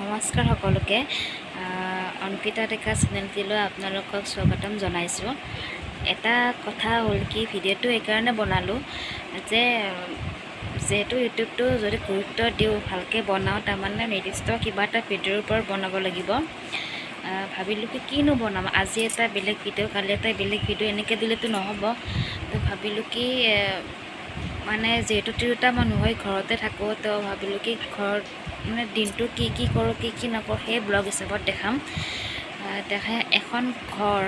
নমস্কাৰ সকলোকে, অংকিতা ডেকা চেনেলটিলৈ আপোনালোকক স্বাগতম জনাইছোঁ। এটা কথা হ'ল কি, ভিডিঅ'টো এইকাৰণে বনালোঁ যে যিহেতু ইউটিউবটো যদি গুৰুত্ব দিওঁ, ভালকৈ বনাওঁ, তাৰমানে নিৰ্দিষ্ট কিবা এটা ভিডিঅ'ৰ ওপৰত বনাব লাগিব। ভাবিলোঁ কি, কিনো বনাম? আজি এটা বেলেগ ভিডিঅ', কালি এটা বেলেগ ভিডিঅ', এনেকৈ দিলেতো নহ'ব। তো ভাবিলোঁ কি, মানে যিহেতু তিৰোতা মানুহ হৈ ঘৰতে থাকোঁ, তো ভাবিলোঁ কি ঘৰত মানে দিনটো কি কি কৰোঁ, কি কি নকৰোঁ, সেই ব্লগ হিচাপত দেখাম। দেখাই এখন ঘৰ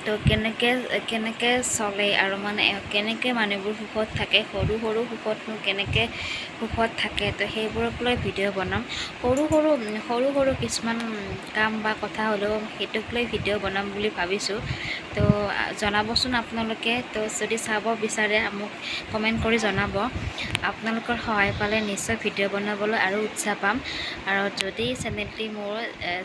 তো কেনেকৈ কেনেকৈ চলে আৰু মানে কেনেকৈ মানুহবোৰ সুখত থাকে, সৰু সৰু সুখতনো কেনেকৈ সুখত থাকে, তো সেইবোৰক লৈ ভিডিঅ' বনাম। সৰু সৰু সৰু সৰু কিছুমান কাম বা কথা হ'লেও সেইটোক লৈ ভিডিঅ' বনাম বুলি ভাবিছোঁ। তো জনাবচোন আপোনালোকে। তো যদি চাব বিচাৰে, মোক কমেণ্ট কৰি জনাব। আপোনালোকৰ সহায় পালে নিশ্চয় ভিডিঅ' বনাবলৈ আৰু উৎসাহ পাম। আৰু যদি চেনেলটি মোৰ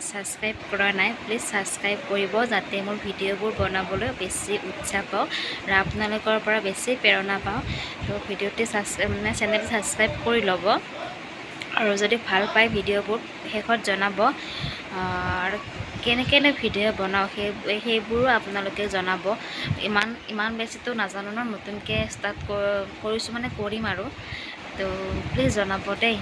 ছাবস্ক্ৰাইব কৰা নাই, প্লিজ ছাবস্ক্ৰাইব কৰিব, যাতে মোৰ ভিডিঅ'বোৰ বনাবলৈ বেছি উৎসাহ পাওঁ আৰু আপোনালোকৰ পৰা বেছি প্ৰেৰণা পাওঁ। তো ভিডিঅ'টি ছাবস্ক্ৰাইব, মানে চেনেলটি ছাবস্ক্ৰাইব কৰি ল'ব আৰু যদি ভাল পায় ভিডিঅ'বোৰ, শেষত জনাব। আৰু কেনেকেনো ভিডিঅ' বনাওঁ, সেইবোৰো আপোনালোকে জনাব। ইমান ইমান বেছিতো নাজানো ন, নতুনকৈ ষ্টাৰ্ট কৰিছোঁ, মানে কৰিম আৰু। তো প্লিজ জনাব দেই।